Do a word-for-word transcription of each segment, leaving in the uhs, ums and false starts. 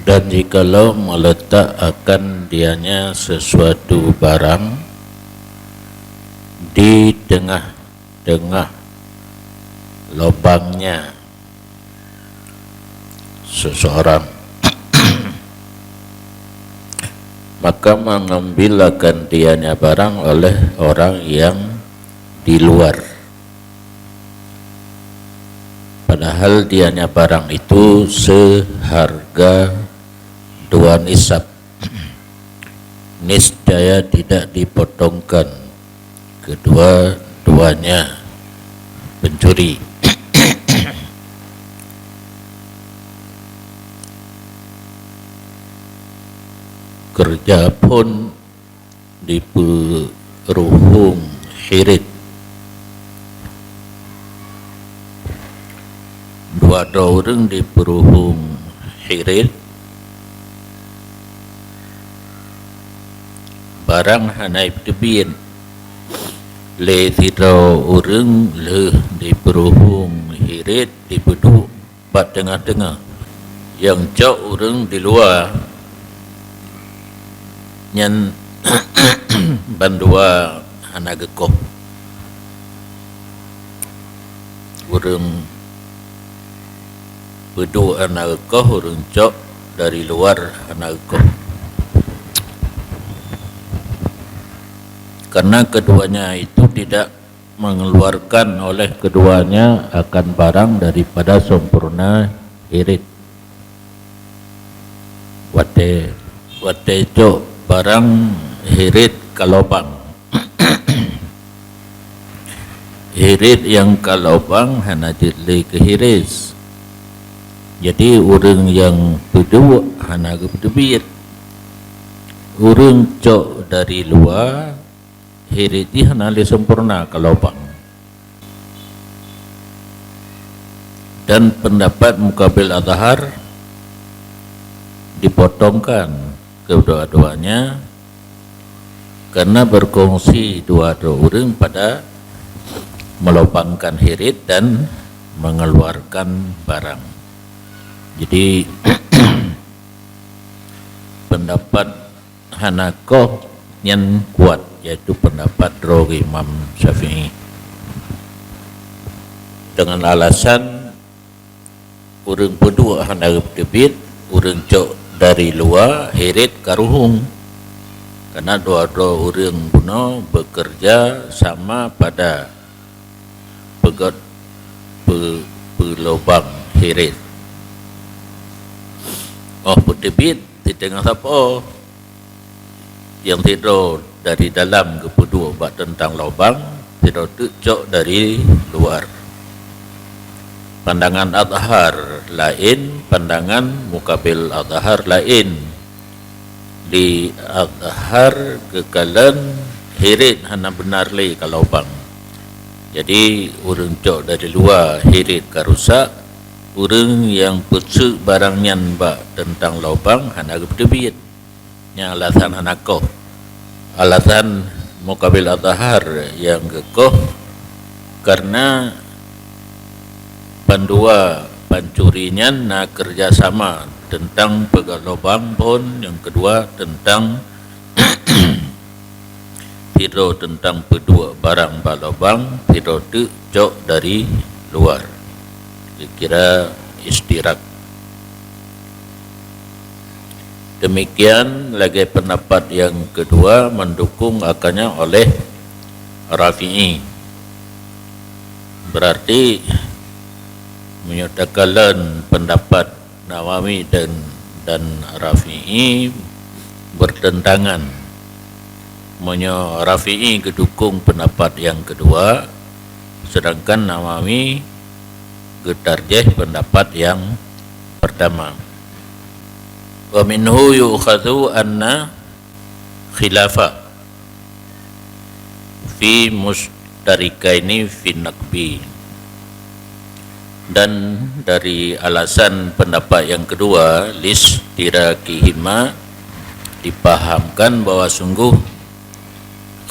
Dan jikalau meletakkan dianya sesuatu barang di tengah-tengah lubangnya seseorang, maka mengambil akan dianya barang oleh orang yang di luar. Padahal dianya barang itu seharga dua nisab. Niscaya tidak dipotongkan kedua-duanya pencuri. Keureuja phon dipeuruhueng hirit. Dua droe ureuëng dipeuruhueng hirit, barang hana jipeuteubiet. Lé sidroe ureuëng lheueh dipeuruhueng hirit dipeuduek bak teungoh-teungoh. Nyang cok ureuëng di luwa nyan bandua hana geukoh. Ureuëng peuduek hana geukoh, ureuëng cok dari luar hana geukoh. Karena keduanya itu tidak mengeluarkan oleh keduanya akan barang daripada sempurna hirit. Watée, watée cok barang hirit ka lobang. Hirit nyang ka lobang hana jeuet lé keu hirit. Jadi, ureuëng nyang peuduek hana geupeuteubiet. Ureuëng cok dari luwa, hirit jih hana lé sempurna ka lobang. Dan pendapat mukabil azhar dipotongkan kedua-duanya karena berkongsi dua droe ureuëng pada melobangkan hirit dan mengeluarkan barang. Jadi, pendapat hana koh nyan kuat, yaitu pendapat droe Imam Syafi'i. Dengan alasan ureuëng peuduek hana geuteubiet, ureuëng cok dari luwa, hirit ka ruhueng. Karena dua droe ureuëng bunoe bekerja sama pada peugöt peu-, peulobang hirit. Oh peuteubiet, siteungoh sapo. Nyang sidroe dari dalam geupeuduek bak teuntang lobang, sidroe teuk cok dari luar. Pandangan azhar laén, pandangan mukabil azhar laén. Di azhar geukalon hirit hana beunar lé ka lobang. Jadi, ureuëng cok dari luwa hirit ka rusak, ureuëng nyang peuseuk barang nyan bak teuntang lobang hana geupeuteubiet. Nyan alasan hana koh. Alasan mukabil azhar nyang geukoh, karena bandua pancuri nyan na keureuja sama teuntang peugöt lobang phon, nyang keudua teuntang sidroe teuntang peuduek barang bak lobang, sidroe teuk cok dari luar. Geukira istirak. Demikian lagée pendapat nyang keudua mendukung akannya oleh Rafi'i. Berarti, meunyoe takalon pendapat Nawawi dan, dan Rafi'i bertentangan. Meunyoe Rafi'i geudukung pendapat nyang keudua, sedangkan Nawawi geutarjih pendapat nyang pertama. Wa minhu yu'khadhu anna khilafa fi mustarikaini fi naqbi. Dan dari alasan pendapat nyang keudua, lishtirakihima, dipahamkan bahwa sungguh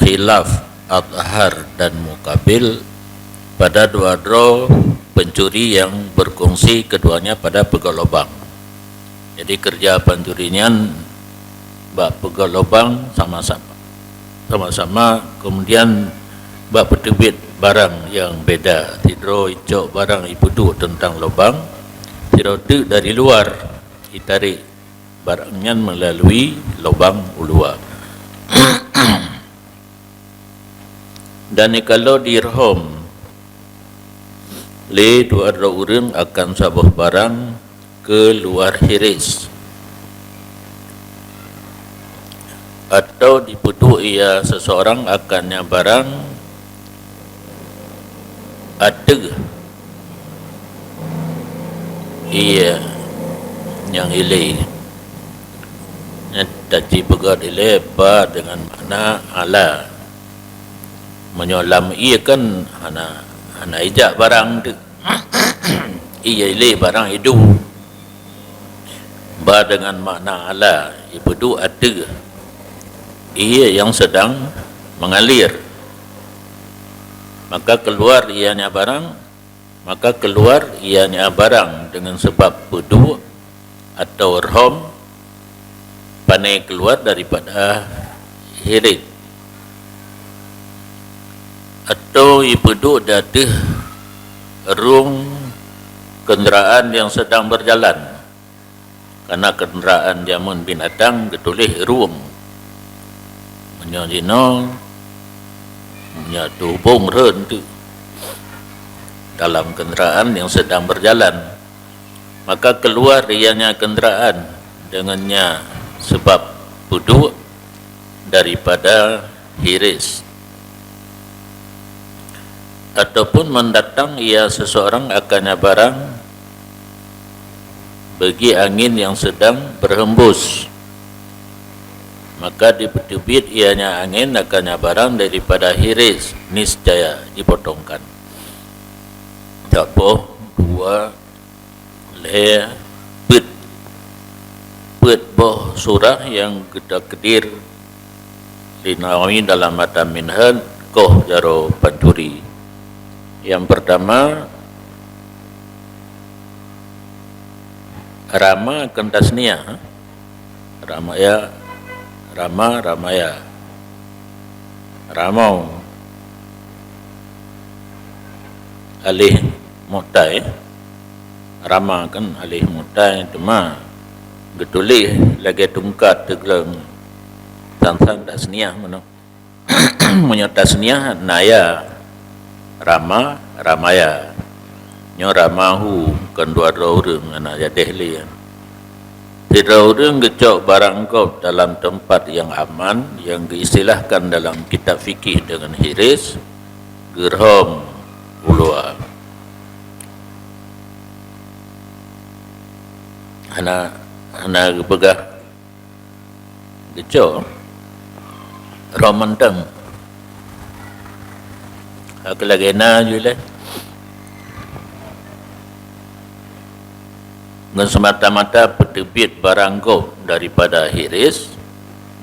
khilaf azhar dan mukabil pada dua droe pencuri nyang berkongsi keduanya pada peugöt lobang. Jadi, keureuja pancuri nyan bak peugöt lubang sama-sama, sama-sama, kemudian bak peuteubiet barang nyang beda. Sidroe icok barang ipeuduek teuntang lubang, sidroe teuk dari luwa itarek barang nyan meulalui lubang u luwa. Dan jikalau dirhom lé dua droe ureuëng akan saboh barang keu luwa hirés, atau dipeuduek ia seseorang akan nyan barang ateueh ia nyang ilée. Nyan taci peugöt ilée ba deungon makna ala. Meunyoe lam ie kan hana, hana ijak barang teuk. Ie ilée barang idu. Ba deungon makna ala, ipeuduek ateueh ie nyang sedang mengalir. Maka keuluwa ianya barang, maka keuluwa ianya barang deungon sabab peuduek atau rhom, pane keuluwa daripada hirés, atau ipeuduek di ateueh rueng keundaraan nyang sedang beujalan. Karena keundaraan jameun binatang geutuléh rueng. Meunyoe jinoe, meunyoe tubông rhön teuk dalam keundaraan nyang sedang beujalan, maka keuluwa ianya keundaraan deungon nya sabab peuduek daripada hirés, ataupun mendatang ia seseorang akan nyan barang bagi angén nyang sedang beuhembus, maka dipeuteubiet ianya angén akan nyan barang daripada hirés, niscaya jipotongkan. Saboh, dua, lhée, peuet. Peuet boh surah nyang geutakdir lé Nawawi dalam matan Minhaj, koh jaroe pancuri. Nyang peurtama, rama kon tasniah. Ramaya, rama, ramaya. Ramau. Aléh mu'tal, rama kan aléh mu'tal, teuma geutuléh lagée tungkat teugleueng, san-san tasniah meunoe. Meunyoe tasniah, naya, rama, ramaya. Nyoe ramahu, kon dua droe ureuëng, hana jadéh lé. Sidroe ureuëng geucok barang gob dalam teumpat nyang aman, nyang geuistilahkan dalam kitab fikih deungon hirés, geurhom u luwa. Hana, hana geupeugah geucok, rhom mantong. Ka lagée na ju lé. Ngon seumata-mata peuteubiet barang gob daripada hirés,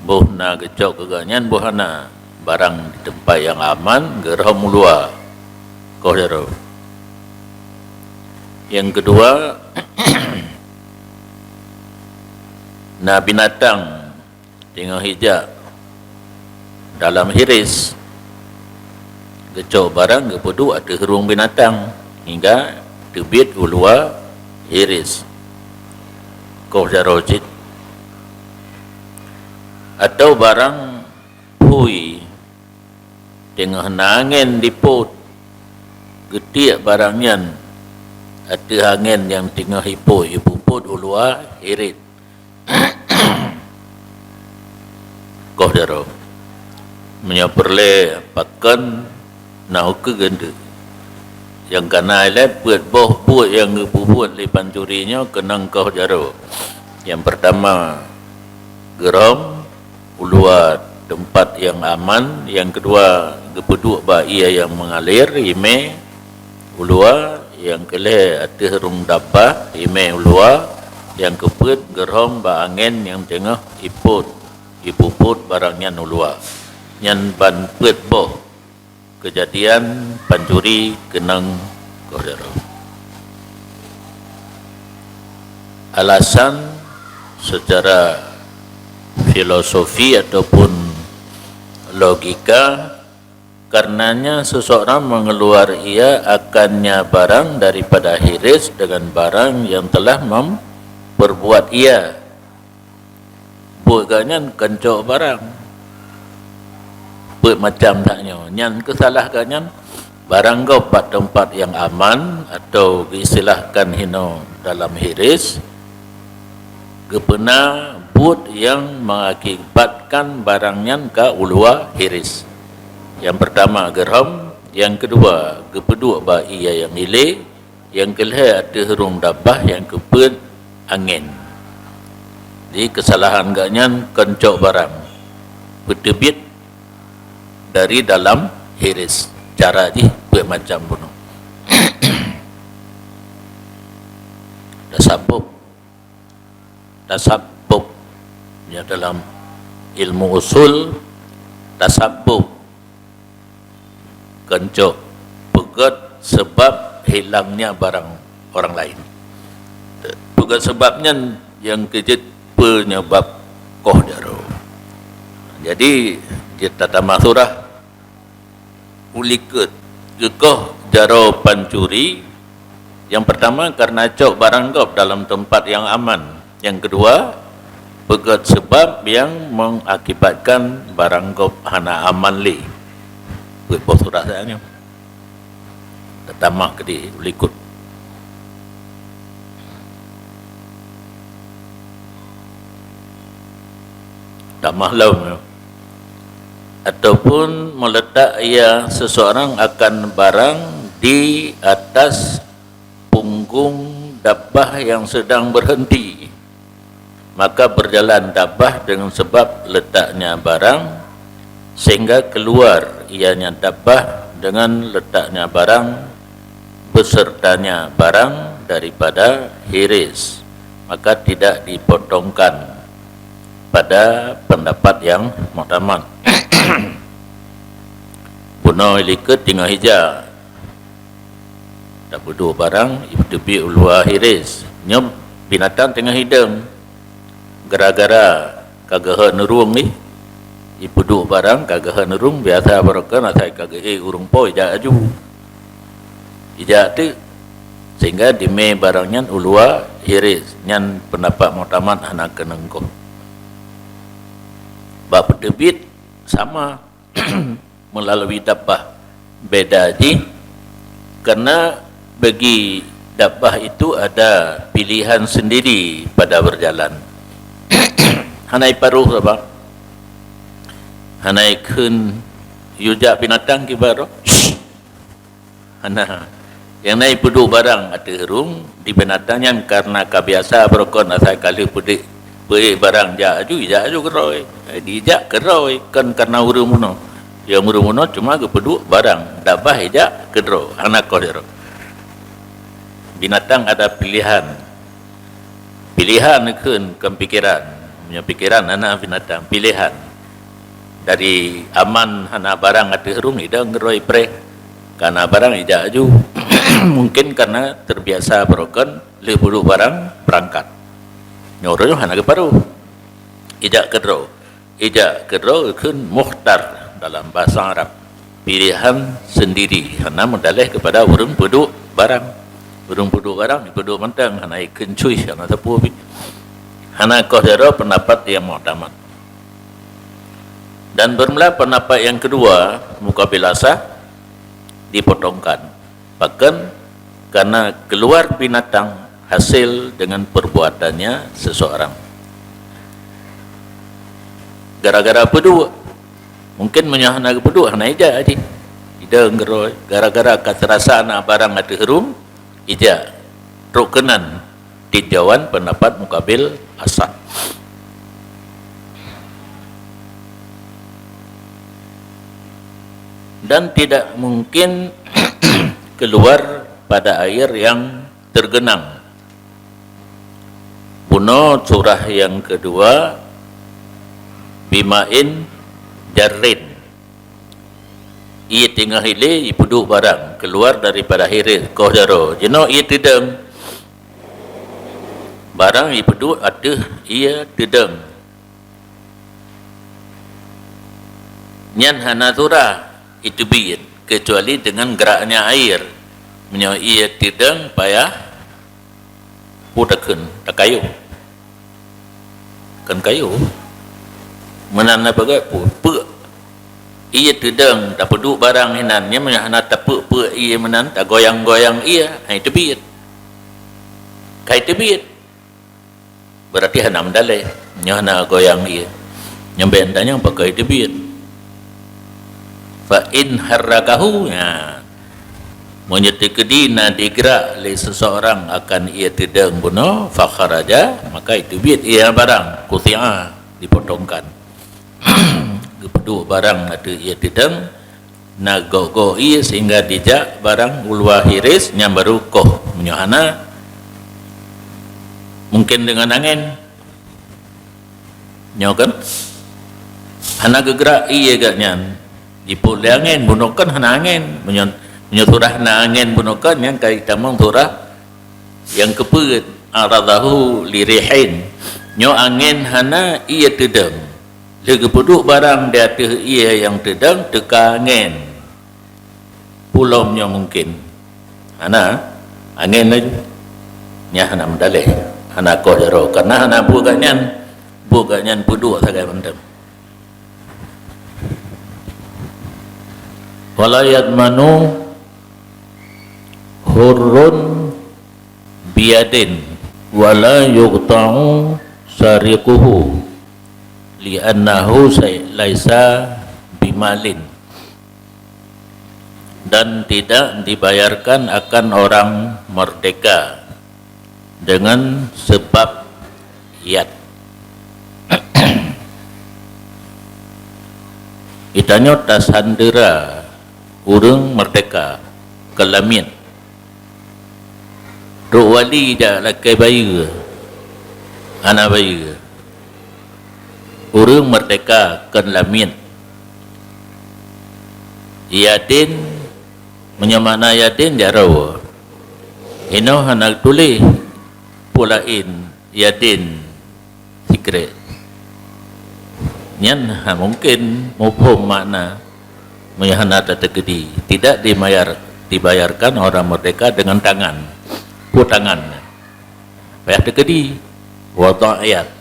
boh na geucok keu gobnyan, boh hana. Barang di teumpat nyang aman, geurhom u luwa, koh jaroe. Nyang keudua, na binatang teungoh ijak dalam hirés, geucok barang geupeuduek ateueh rueng binatang hingga teubiet u luwa hirés, koh jaroe cit. Atau barang phui teungoh na angén dipot, geutiek barang nyan ateueh angén nyang teungoh ipot, ipupot u luwa hirés, koh jaroe. Meunyoe peureulée pakon, na ukeue geunteuk. Nyang kana ilée peuet boh buet nyang geupeubuet lé pancuri nyoe keunong koh jaroe. Nyang peurtama, geurhom u luwa teumpat nyang aman, nyang keudua, geupeuduek bak ie nyang meungalir, imé u luwa, nyang keulhée ateueh rueng dabbah, imé u luwa, nyang keupeuet, geurhom bak angén nyang teungoh ipot, ipupot barang nyan u luwa. Nyan ban peuet boh keujadian pancuri keunong koh jaroe. Alasan secara filosofi ataupun logika, karenanya seseorang mengeluar ia akannya barang daripada hiris dengan barang yang telah memperbuat ia. Buet gobnyan kon cok barang. Buet macam that nyoe. Nyan keuh salah gobnyan, barang gob bak teumpat nyang aman atau geuistilahkan hinoe dalam hiris, geupeuna buet nyang mengakibatkan barang nyan ka uluwa hiris. Nyang peurtama geurhom, nyang keudua geupeuduek bak ie nyang ilé, nyang keulhée ateueh rhueng dabah, nyang keupeuet angén. Jadi keusalahan gobnyan kon cok barang, peuteubiet dari dalam hiris. Cara jih peuet macam bunoe. Tasabub. Tasabub. Ya, dalam ilmu usul, tasabub kon cok, peugét sebab hilangnya barang orang lain. Peugét sebab nyan nyang keujeuet penyebab koh jaroe. Jadi, jeuet tatamah surah, ulikot geukoh jaroe pancuri. Nyang peurtama, karena cok barang gob dalam teumpat nyang aman. Nyang keudua, peugét seubab nyang mengakibatkan barang gob hana aman lé. Peuet boh surah saja nyoe. Tatamah keudeh ulikot. Tamah lom. Ataupun meletak ia seseorang akan barang di atas punggung dabbah yang sedang berhenti, maka berjalan dabbah dengan sebab letaknya barang, sehingga keluar ianya dabbah dengan letaknya barang besertanya barang daripada hiris, maka tidak dipotongkan pada pendapat yang muktamad. Bunoe likot teungoh ija, tapeuduek barang, ipeuteubit u luwa hiris. Nyoe binatang teungoh idong. Gara-gara ka geuhot neurung nih, ipeuduek barang ka geuhot neurung, biasa barokon asai ka geuék ureuëng po ijak aju. Ijak teuk, sehingga dimé barang nyan u luwa hiris. Nyan pendapat muktamad hana keunong goh. Bak peuteubit sama. Melalui dabbah. Beda jih, karena bagi dabbah itu ada pilihan sendiri pada berjalan. Hana iparoh saban. Hana ikheun, "Yue jak binatang kiban roh." Hana. Nyang na ipeuduek barang ateueh rhueng di binatang nyan karena ka biasa barokon asai ka lheueh peuduek, peuék barang jak aju, jak aju keudroe. Eh, dijak keudroe, kon karena ureuëng bunoe. Nyang ureuëng bunoe cuma geupeuduek barang, dabbah ijak keudroe, hana koh jaroe. Binatang ada pilihan. Pilihan kheun kon pikiran. Meunyoe pikiran hana binatang, pilihan. Dari aman hana barang ateueh rhueng idong keudroe ipreh. Ka na barang ijak aju. Mungkin karena terbiasa barokon lheueh peuduek barang beurangkat. Nyoe ureuëng hana geuparoh. Ijak keudroe. Ijak keudroe kheun mukhtar dalam bahasa Arab. Pilihan sendiri, hana meudaléh kepada ureuëng peuduek barang. Ureuëng peuduek barang, ipeuduek mantong, hana ikheun cuih, hana sapeue pih. Hana koh jaroe pendapat nyang muktamad. Dan bermula pendapat yang kedua, mukabil asah, dipotongkan. Pakon? Karena keluar binatang hasil dengan perbuatannya seseorang. Gara-gara peuduek. Mungkin meunyoe hana geupeuduek, hana ijak jih. Idong keudroe. Gara-gara ka teurasa na barang ateueh rhueng, ijak. Trok keunan tinjauan pendapat mukabil asah. Dan tidak mungkin keluar pada air yang tergenang. Bunoe surah nyang keudua, bima'in jarrin. Ie teungoh ilé ipeuduek barang, keluar daripada hiris, koh jaroe. Jinoe ie teudong. Barang jipeuduek ateueh ié teudong. Nyan hana surah jiteubiet, keucuali deungon geraknya air. Meunyoe ié teudong payah peue takheun, takayôh. Kon kayôh. Meunan na peugah peue, peuk. Ié teudong, tapeuduek barang inan, nyan meunyoe hana tapeuk-peuk ié meunan, tagoyang-goyang ié, hai teubiet. Kai teubiet. Berarti hana meudaleh, nyoe hana goyang ié. Nyoe bèk tanyong pakon teubiet. Fa in harrakahu, ya. Meunyoe teukeudi na digerak lé seseorang akan ié teudong bunoe, fa kharaja, maka teubiet ié barang, quti'a, dipotongkan. Geupeuduek barang ateueh ié teudong, na goe-goe ié sehingga dijak barang u luwa hirés, nyan baru koh. Meunyoe hana, mungken deungon angén. Nyoe kan? Hana geugrak ié geuh nyan. Jipôt lé angén, bunoe kan hana angén. Meunyoe, meunyoe surah na angén bunoe kan, nyan ka jitamong surah nyang keupeuet, aradahu li rihin. Nyoe angén hana ié teudong. Lheueh geupeuduek barang di ateueh ié nyang teudong, teuka angén. Peue lom nyoe mungken. Hana angén laju. Nyan hana meudaleh, hana koh jaroe. Karena hana buet gobnyan, buet gobnyan peuduek sagai mantong. Wala yadmanu hurrun biyadin, wala yuqta'u sariquhu, li'annahu sai-, laisa bimalin. Dan tidak dibayarkan akan orang merdeka dengan sebab yad. Geutanyoe tasandera ureuëng merdeka keu lamiet. Trok wali jak lakée bayeue, hana bayeue. Ureuëng merdeka kon lamiet. Yadin, meunyoe makna yadin jaroe. Inoe hana tuléh peue laén yadin sikrék. Nyan hana mungken muphom makna meunyoe hana tateukeudi. Tidak dimayar, dibayarkan orang merdeka dengan tangan. Peue tangan? Payah teukeudi. Wada'iyat.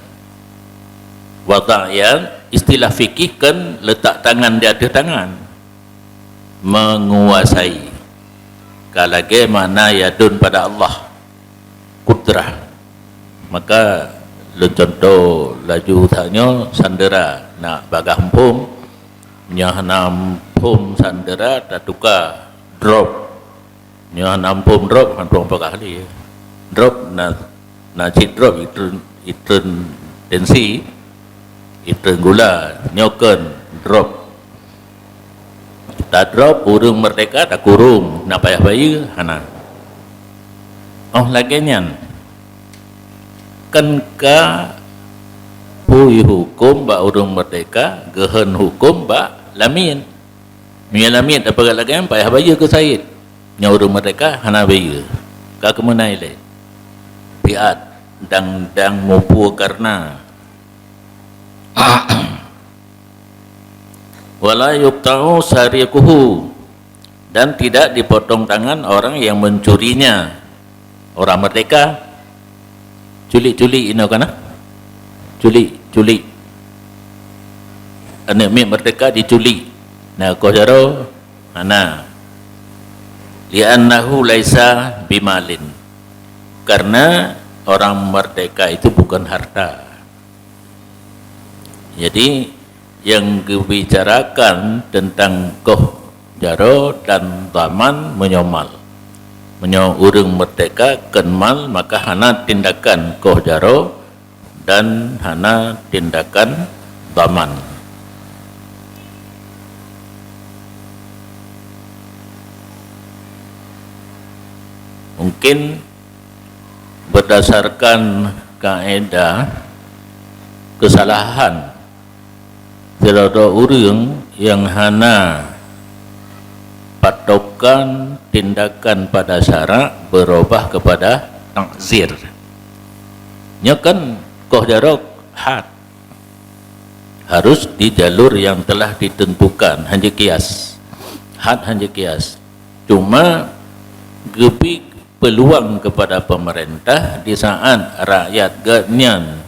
Wada'iyat istilah fikih kan letak tangan di ateueh tangan. Menguasai. Ka lagée makna yadun pada Allah. Kudrah. Maka lôn cuntoh laju that nyoe sandera na bagah muphom. Nyoe hana muphom sandera tatuka drop. Nyoe hana muphom drop, hana tuang pakai ahli. Drop na, na cit drop itreun, itreun tensi, itreun gula, nyoe kon drop. Tadrop ureuëng merdeka takurong, na payah bayeue, hana. Oh lagée nyan, kan ka pui huköm bak ureuëng merdeka, geuhon huköm bak lamiet. Meunyoe lamiet tapeugah lagée nyan payah bayeue keu said. Nyoe ureuëng merdeka hana bayeue. Ka keumeunai lé. Piat dang-dang muphom karna. Wala yuqta'u sariquhu, dan tidak dipotong tangan orang yang mencurinya. Orang merdeka, culik-culik inoe kana? Culik-culik. Aneuk miet merdeka diculik. Na koh jaroe? Hana. Li'annahu laisa bimalin. Karena orang merdeka itu bukan harta. Jadi, nyang geubicarakan teuntang koh jaroe dan dhaman meunyoe mal. Meunyoe ureuëng merdeka kon mal, maka hana tindakan koh jaroe dan hana tindakan dhaman. Mungkin berdasarkan kaedah kesalahan sidroe ureuëng nyang hana patokan tindakan pada syarak berubah kepada takzir. Nyoe kan koh jaroe had. Harus di jalur yang telah ditentukan, hana kias. Had hana kias. Cuma geubri peluang kepada pemerintah di saat rakyat geuh nyan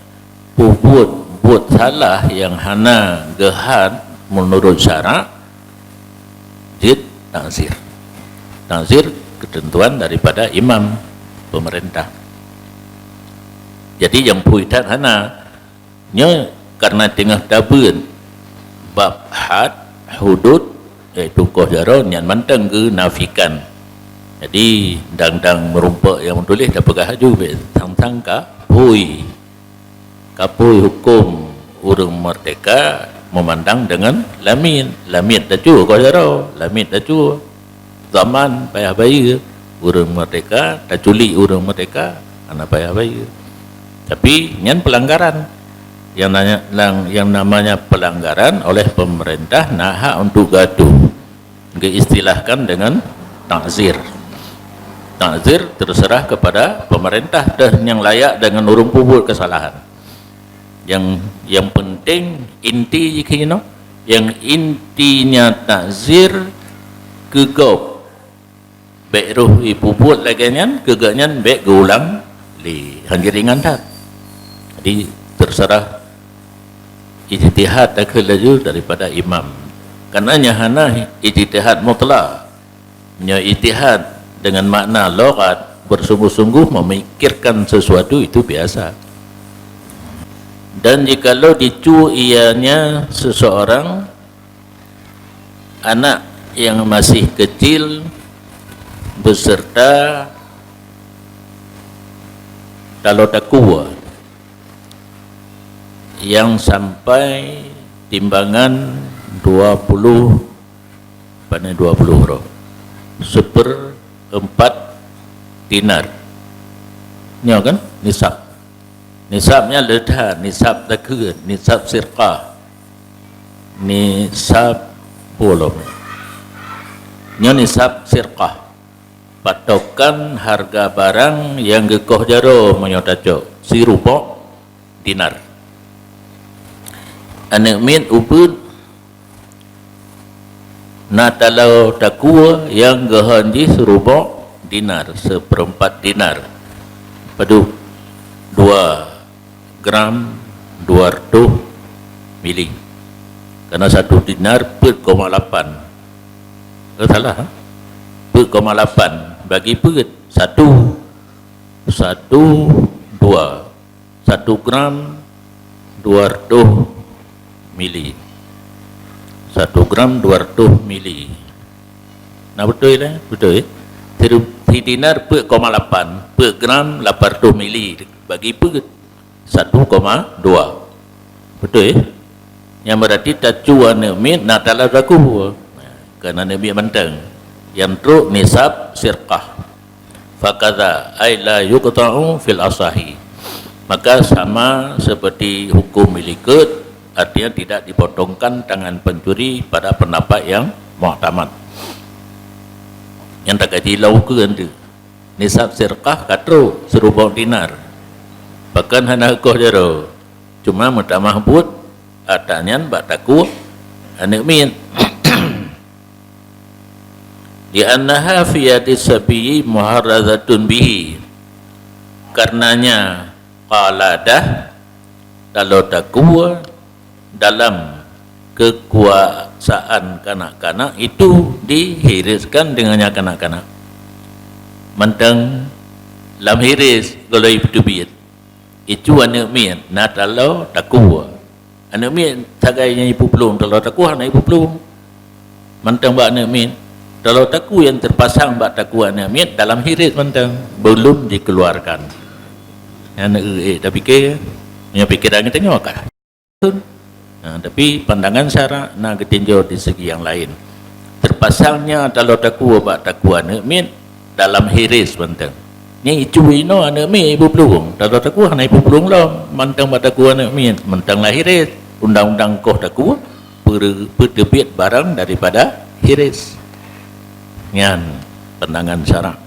peubuet buet salah nyang hana geuhad menurut syarak, jeuet takzir. Takzir ketentuan daripada imam pemerintah. Jadi nyang phui that hana. Nyoe karena teungoh tabeuet bab had, hudud, yaitu koh jaroe nyan mantong geunafikan. Jadi dang-dang meurumpok nyang meutuléh tapeugah laju bèk sang-sang ka phui. Ka phui huköm ureuëng merdeka memandang dengan lamiet. Lamiet tacue koh jaroe, lamiet tacue. Zaman payah bayeue, ureuëng merdeka, taculik ureuëng merdeka, hana payah bayeue. Tapi nyan pelanggaran. Yang nanya, yang namanya pelanggaran oleh pemerintah na hak untuk geuatoe. Geuistilahkan dengan takzir. Takzir terserah kepada pemerintah dah yang layak dengan ureuëng peubuet kesalahan. Yang yang penting inti jih keunoe, yang intinya takzir keu gob. Bèk roh ipeubuet lagèe nyan, keu geuh nyan bèk geuulang lé. Hana ringan that. Jadi terserah ijtihad takheun laju daripada imam. Karena nyan hana ijtihad mutlak. Nyoe ijtihad dengan makna lughat bersungguh-sungguh memikirkan sesuatu itu biasa. Dan jikalau dicue ianya seseorang anak yang masih kecil beserta taloe takue yang sampai timbangan dua puluh, pane dua puluh roh, seperempat dinar. Nyoe kan nisab. Nisab nyan le that, nisab takue, nisab sirqah, nisab bolom. Nyoe nisab sirqah. Patokan hareuga barang nyang geukoh jaroe meunyoe tacok, sirubok dinar. Aneuëk miet ubeuet na taloe takue nyang geuhon jih sirubok dinar, seperempat dinar. Padub dua gram dua ratus mili. Karena satu dinar peuet koma lapan. Eh, salah, ha? Peuet koma lapan bagi peuet. Satu, satu, dua. Satu gram dua ratus mili. Satu gram dua ratus mili. Nah, beutôi lah, beutôi. Siru-, si dinar peuet koma lapan, peuet gram lapan ratus mili bagi peuet. Satu koma dua. Beutôi? Nyan berarti tacue aneuëk miet na taloe takue. Keu aneuëk miet mantong. Nyang trok nisab sirqah. Fakadza, ai la yuqta'u fil asahi. Maka sama seperti hukum likot, artinya tidak dipotongkan tangan pencuri pada pendapat yang mu'tamad. Nyang tagaji lau keu antu. Nisab sirqah ka trok sirubok dinar. Pakon hana koh jaroe. Cuma meutamah buet atra nyan bak takue aneuëk miet. Li'annaha fi yadi sabiyyi muharrazatun bihi. Karenanya qaladah, taloe takue dalam kekuasaan kanak-kanak itu dihiriskan dengannya kanak-kanak. Mantong lam hiris goloi peuteubiet. Icu aneuëk miet na taloe takue. Aneuëk miet sagai nyang ipuplueng taloe takue hana ipuplueng. Mantong bak aneuëk miet. Taloe takue nyang terpasang bak takue aneuëk miet dalam hiris mantong, belum dikeluarkan. Aneuëk eh, eh, tapike, nyoe pikiran geutanyoe kah? Ha, tapi pandangan syarak na geutinjau di segi yang lain. Terpasangnya taloe takue bak takue aneuëk miet dalam hiris mantong. Nyan icu inoe aneuëk miet ipuplueng, taloe takue hana ipuplueng lom, mantong bak takue aneuëk miet, mantong lam hiris. Undang-undang koh takue per-, peuteubiet barang daripada hiris. Nyan pandangan syarak.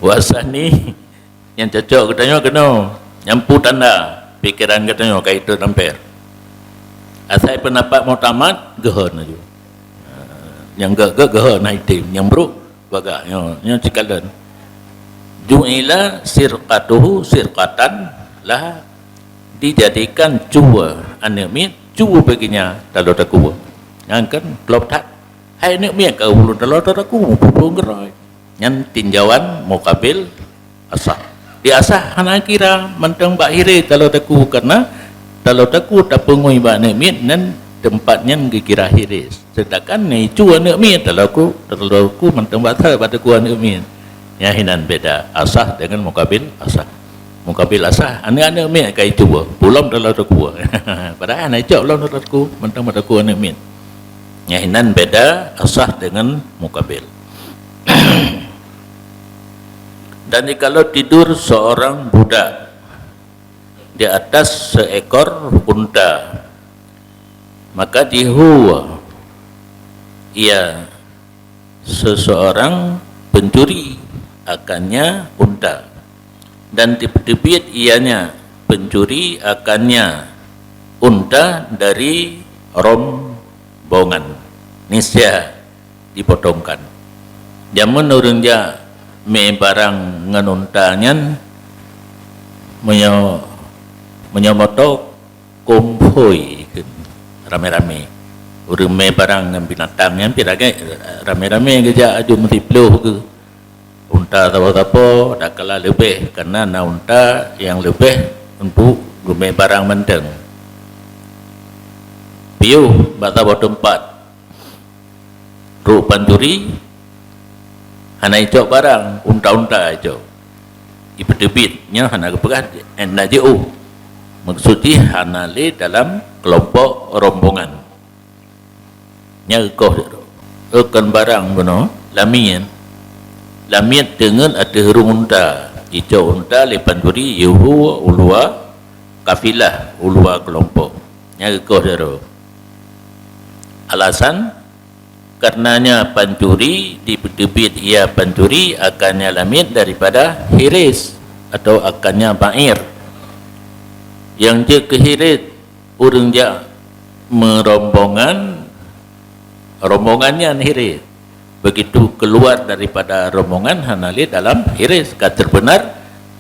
Wasani Nyang cocok geutanyoe keunoe, nyang peue tanda pikeran geutanyoe ka itot amper. Asai peundapat muktamad, geuhon laju. Nyang gét-gét geuhon na item, nyang brok bagah, nyoe, nyoe cikalon. Ju'ila sirqatuhu sirqatan laha, dijadikan cue aneuëk miet cue bagi nya taloe takue. Nyan kan klop that. Hai aneuëk miet ka ulôn taloe takue, muphom geurôi. Nyan tinjauan mukabil asah. Di asah hana kira mantong bak hirés taloe takue, karena taloe takue tapeungui bak aneuëk miet, nyan teumpat nyan geukira hirés. Seudangkan nyan cue aneuëk miet, taloe takue, taloe takue mantong bak asah, bak takue aneuëk miet. Nyan hinan beda asah dengan mukabil asah. Mukabil asah, aneuëk-aneuëk miet ka icue, peue lom taloe takue. Padahai hana icok lom taloe takue, mantong bak takue aneuëk miet. Nyan hinan beda asah dengan mukabil. Dan jikalau tidur seorang budak di atas seekor unta, maka jihue ia seseorang pencuri akannya unta, dan teubiet ianya pencuri akannya unta dari rombongan, niscaya dipotongkan. Jameun ureuëng jak mé barang ngon unta nyan, meunyoe, meunyoe moto, konvoi kheun, ramé-ramé. Ureuëng mé barang ngon binatang nyan pih lagée ramé-ramé geujak aju meusiploh keu unta sapo-sapo, dakala leubeh, karena na unta nyang leubeh untuk geumé barang mantong. Piôh bak saboh teumpat, trok pancuri, hana icok barang, unta-unta icok. Ipeuteubiet, nyan hana geupeugah, eh, na jiôh. Maksud jih hana lé dalam keulompok rombongan. Nyan reukoh sidroe. Kon barang bunoe, lamiet. Lamiet teungeut ateueh rhueng unta. Icok unta lé pancuri, jihue u luwa kafilah, u luwa keulompok. Nyan reukoh sidroe. Alasan, karenanya pancuri dipeuteubiet ia pancuri akannya lamiet daripada hirés atau akannya ba'ir. Nyang jeuet keu hirés, ureuëng jak meurombongan, rombongan nyan hirés. Begitu keluar daripada rombongan, hana lé dalam hirés, ka teubeunar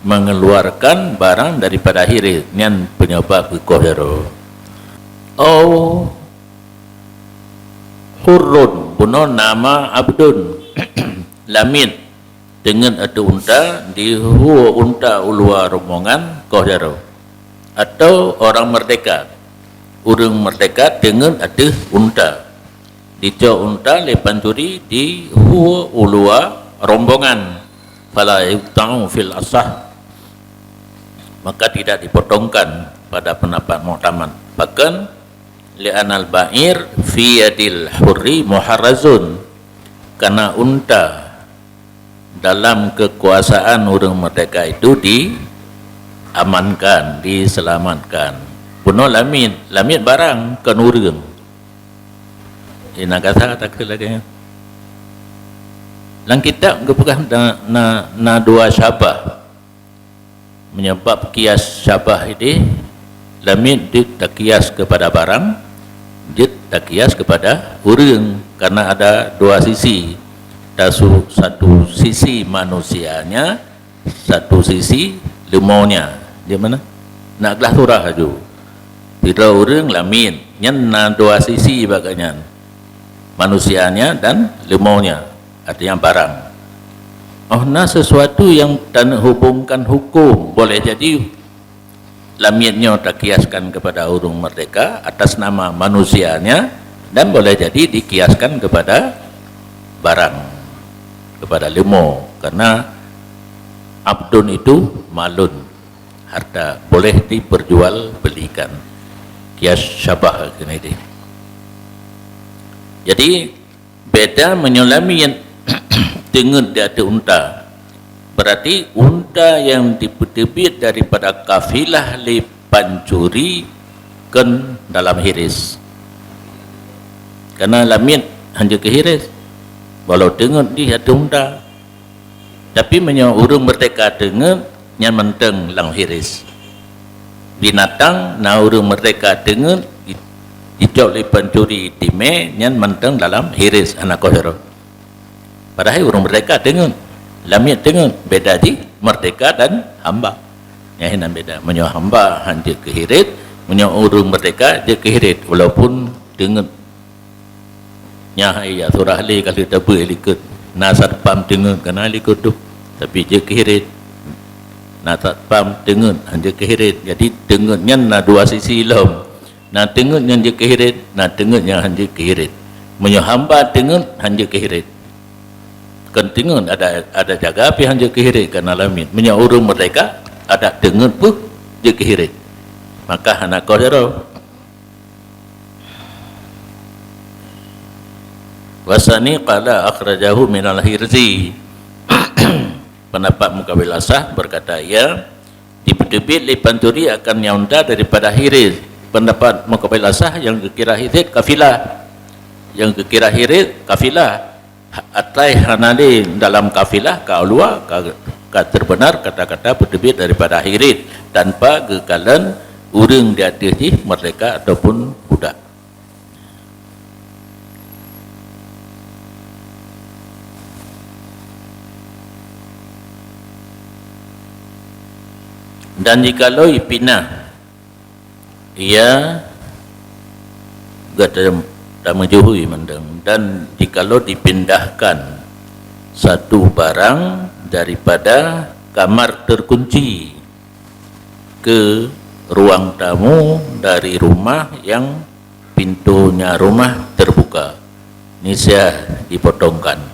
mengeluarkan barang daripada hirés. Nyan peunyeubab reukoh sidroe. Au hurrun, bunoe nama abdun. Lamiet teungeut ateueh unta, jihue unta u luwa rombongan, reukoh sidroe. Atau orang merdeka. Ureuëng merdeka teungeut ateueh unta. Dicok unta lé pancuri, jihue u luwa rombongan. Fala yuqta'u fil asah. Maka tidak dipotongkan pada pendapat muktamad. Pakon? Li'anal ba'ir fi yadil hurri muharrazun. Karena unta dalam kekuasaan ureuëng merdeka itu diamankan, diselamatkan. Bunoe lamiet, lamiet barang, kon ureuëng. Di Nagasa takheun lagée nyan. Lam kitab geupeugah na, na, na dua syabah. Meunyoe bab kias syabah idéh, lamiet jeuet takias keupada barang, jeuet takias keupada ureuëng, karena ada dua sisi. Tasu-, satu sisi manusianya, satu sisi leumonya. Di mana? Nak glah surah laju. Sidroe ureuëng lamiet, nyan na dua sisi bak nyan. Manusianya dan leumonya, artinya barang. Oh, na sesuatu yang taneuhubungkan hukum, boleh jadi lamiet nyoe takiaskan kepada ureuëng merdeka atas nama manusianya, dan boleh jadi dikiaskan kepada barang, kepada leumo, karena abdun itu malun, harta boleh diperjualbelikan. Kias syabah keunan idéh. Jadi, beda meunyoe lamiet teungeut di ateueh unta. Berarti unta nyang dipeuteubiet daripada kafilah lé pancuri kon dalam hirés. Karena lamiet hana keu hirés, walau teungeut di ateueh unta. Tapi meunyoe ureuëng merdeka teungeut, Nyan mantong lam hiris. Binatang na ureuëng meurdeka teungeut, i-, icok lé pancuri timé, nyan mantong dalam hiris, hana koh jaroe. Padahai ureuëng meurdeka teungeut, lamiet teungeut, beda jih meurdeka dan hamba. Nyan hinan beda. Meunyoe hamba han jeuet keu hiris, meunyoe ureuëng meurdeka jeuet keu hiris, walaupun teungeut. Nyan hai ya surah lé ka lheueh tabeuet likot. Na satpam teungeut ka na likot tu. Tapi jeuet keu hiris. Na satpam teungeut han jeuet keu hiris. Jadi teungeut nyan na dua sisi lom. Na teungeut nyang jeuet keu hiris, na teungeut nyang han jeuet keu hiris. Meunyoe hamba teungeut han jeuet keu hiris. Kon teungeut adak, adak jaga pih han jeuet keu hiris, ka na lamiet. Meunyoe ureuëng meurdeka, adak teungeut pih jeuet keu hiris. Maka hana koh jaroe. Wasani qala akhrajahu minal hirzi. Pendapat muqabil asah berkata ia, dipeuteubiet lé pancuri akan nyang unta daripada hiris. Pendapat muqabil asah nyang geukira hiris kafilah. Nyang geukira hiris kafilah. Ha-, atai hana lé dalam kafilah ka ulua, ka, ka teubeunar kata-kata peuteubiet daripada hiris tanpa geukalon ureuëng di ateueh jih meurdeka ataupun budak. Dan jikalau ipinah, ia gata tameujuhui mantong, dan jikalau dipindahkan satu barang daripada kamar terkunci ke ruang tamu dari rumah yang pintunya rumah terbuka, niscaya dipotongkan.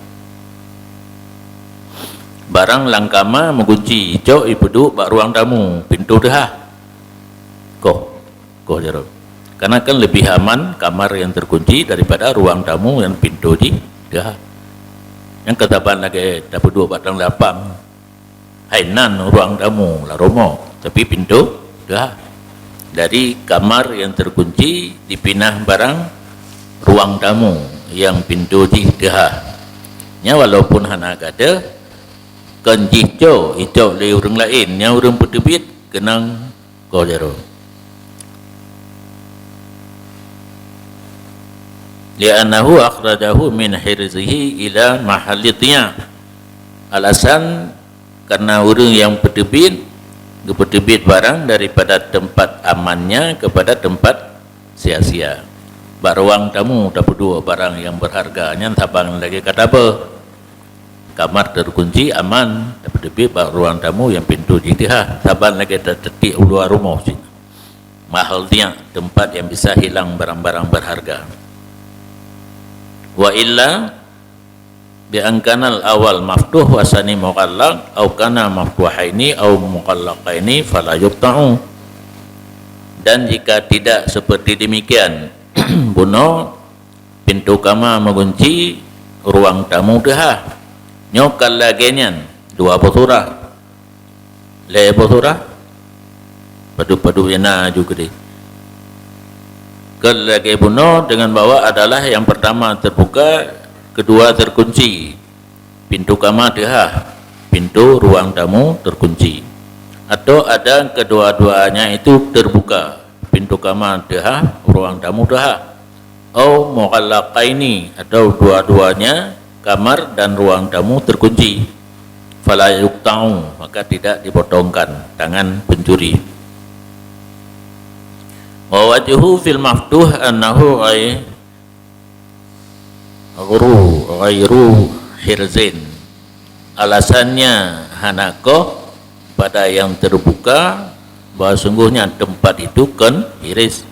Barang lam kama meugunci, icok ipeuduek bak ruang tamu, pintu teuhah. Koh, koh jaroe. Karena kan lebih aman kamar yang terkunci daripada ruang tamu yang pintu jih teuhah. Nyang ka saban lagée tapeuduek bak tang lapang. Hai nan ruang tamu lam rumoh, tapi pintu teuhah. Dari kamar yang terkunci dipinah barang ruang tamu yang pintu jih teuhah. Nya walaupun hana gadoh, kon jih cok, icok lé ureuëng laén, nya ureuëng peuteubiet keunong koh jaroe. Li'annahu akhrajahu min hirzihi ila mahalli dhiya'. Alasan karena ureuëng nyang peuteubiet, geupeuteubiet barang daripada tempat amannya kepada tempat sia-sia. Bak ruang tamu tapeuduek barang nyang berharga, nyan saban lagée ka tabeuh. Kamar terkunci aman, tapi teubiet bak ruang tamu nyang pintu jih teuhah, saban lagée tateubiet u luwa rumoh cit. Mahalli dhiya', tempat yang bisa hilang barang-barang berharga. Wa illa bi an kanal awal maftuh wa sani mughallaq, au kana maftuhaini au mughallaqaini, fala yuqta'u. Dan jika tidak seperti demikian, bunoe pintu kama meugunci, ruang tamu teuhah. Nyoe ka lagée nyan, dua boh surah. Lhée boh surah. Padub-padub nyang na aju keudeh. Ka lagée bunoe dengan bahwa adalah yang pertama terbuka, kedua terkunci. Pintu kama teuhah, pintu ruang tamu terkunci. Atau ada kedua-duanya itu terbuka, pintu kama teuhah, ruang tamu teuhah. Au mughallaqaini, atau dua-duanya kamar dan ruang tamu terkunci. Fala yuqta'u, maka tidak dipotongkan tangan pencuri. Wa wajhu fil maftuh annahu ghai-, ghairu, ghairu hirzin. Alasannya hana koh pada yang terbuka, bahwa sungguhnya tempat itu kon hiris.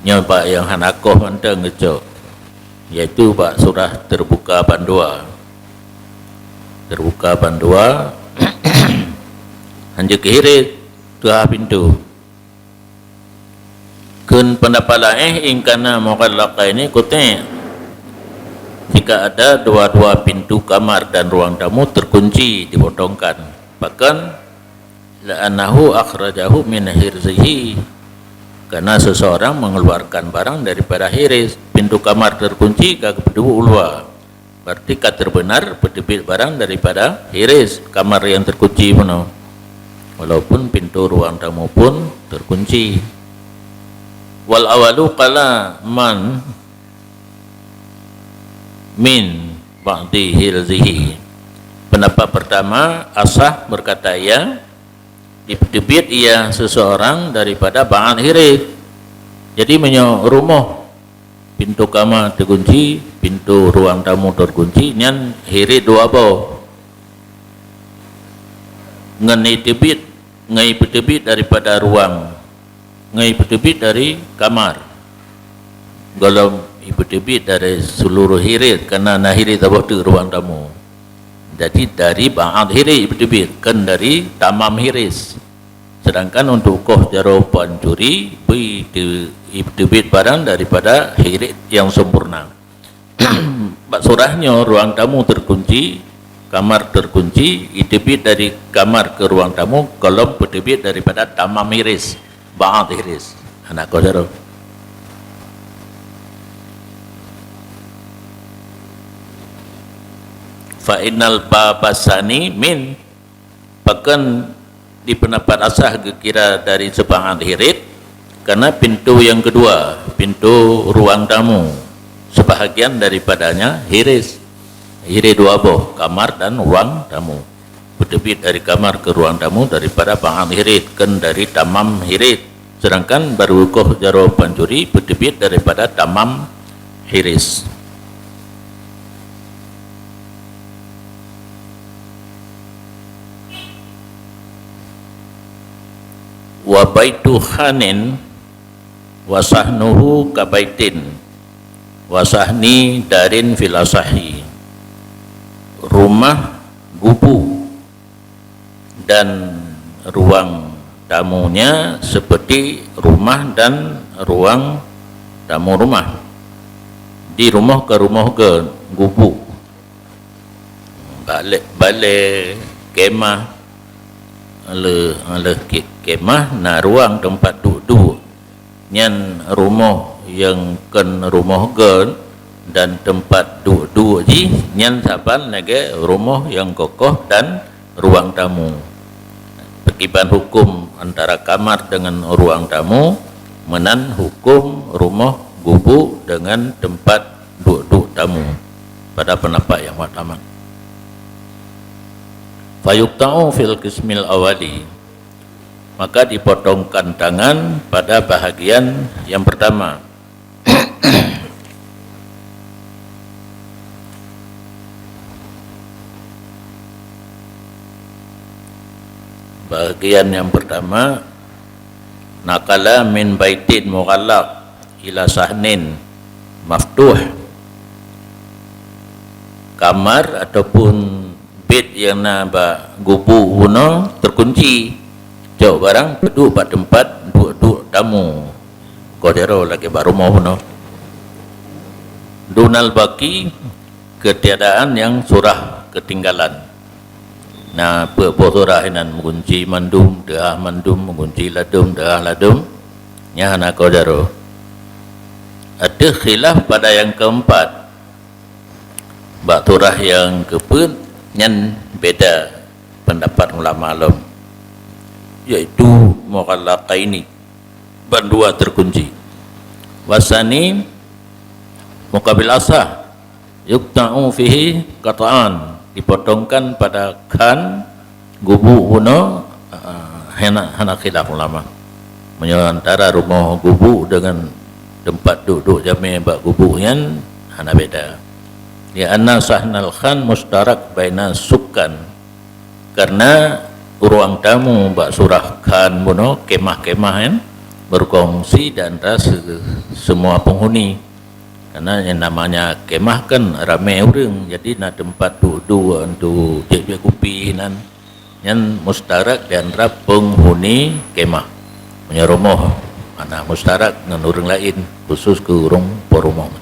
Nyoe bak nyang hana koh mantong geucok, yaitu bak surah terbuka bandua. Terbuka bandua, hanjeuet keu hiris, teuhah pintu. Kheun pendapat laén, in kana mughallaqaini qutti'a. Jika ada dua-dua pintu kamar dan ruang tamu terkunci, dipotongkan. Pakon? Li'annahu akhrajahu min hirzihi. Karena seseorang mengeluarkan barang daripada hiris, pintu kamar terkunci ka geupeuduek u luwa. Berarti ka teubeunar peuteubiet barang daripada hiris, kamar yang terkunci bunoe. Walaupun pintu ruang tamu pun terkunci. Wal awalu qala man min ba'di hirzihi. Pendapat pertama, asah berkata ia, dipeuteubiet ia seseorang daripada ba'at hirz. Jadi, meunyoe rumoh pintu kama terkunci, pintu ruang tamu terkunci, nyan hirz dua boh. Ngon ipeuteubiet, ngon ipeuteubiet daripada ruang, ngon ipeuteubiet dari kamar. Gohlom ipeuteubiet dari seluruh hirz, karena na hirz saboh teuk ruang tamu. Jadi, dari ba'at hirz ipeuteubiet, kon dari tamam hirz. Sedangkan untuk koh jaroe pancuri, beu iteu-, ipeuteubiet barang daripada hirz yang sempurna. Bak surah nyoe, ruang tamu terkunci, kamar terkunci, iteubiet dari kamar ke ruang tamu, gohlom peuteubiet daripada tamam hirz, ba'at hirz. Hana koh jaroe. Fa innal baba tsani min, pakon di pendapat asah geukira dari seuba'at hirz, karena pintu yang kedua, pintu ruang tamu, sebahagian daripadanya hirz. Hirz dua boh, kamar dan ruang tamu. Peuteubiet dari kamar ke ruang tamu daripada ba'at hirz, kon dari tamam hirz. Sedangkan baru koh jaroe pancuri peuteubiet daripada tamam hirz. Wa baitu khanin wa sahnuhu ka baitin wa sahni darin fil asahi. Rumah gubu dan ruang tamunya seperti rumah dan ruang tamu rumah. Di rumoh ke rumoh ke gubu. Balée, balée, kemah, lé, lé ke-, kemah na ruang teumpat duek-duek. Nyan rumoh nyang kon rumoh gét dan teumpat duek-duek jih, nyan saban lagée rumoh nyang kokoh dan ruang tamu. Pakiban huköm antara kamar deungon ruang tamu, meunan huköm rumoh gubuk deungon teumpat duek-duek tamu pada peundapat nyang muktamad. Fayuqta'u fil qismil awali, maka dipotongkan tangan pada bahagian yang pertama. Bahagian yang pertama, naqala min baitin mughallaq ila sahnin maftuh. Kamar ataupun bét nyang na bak gubuk bunoe teukunci, cok barang peuduek bak teumpat duek-duek tamu. Koh jaroe lagée bak rumoh bunoe. Dunal baqi, ketiadaan yang surah ketinggalan. Na peuet boh surah inan, meugunci mandum, deuhah mandum, meugunci ladum, deuhah ladum. Nyan hana koh jaroe. Ateueh khilaf pada yang keempat. Bak surah nyang keupeuet nyan beda pendapat ulama lom, yaitu mughallaqaini, bandua terkunci. Wasani muqabil asah, yuqta'u fihi qat'an, dipotongkan pada khan gubuk bunoe, ah, hana, hana khilaf ulama. Meunyoe antara rumoh gubuk deungon teumpat duek-duek jamé bak gubuk nyan hana beda. Li anna sahnal khan mustarak baina sukkan, karena ruang tamu bak surah khan bunoe, kemah-kemah nyan, berkongsi di antara se-, semua penghuni. Karena yang namanya kemah kan ramé ureuëng, jadi na teumpat duek-duek, untuk jép-jép kupi nan. Nyan mustarak di antara penghuni kemah. Meunyoe rumoh, hana mustarak ngon ureuëng laén, khusus keu ureuëng po rumoh.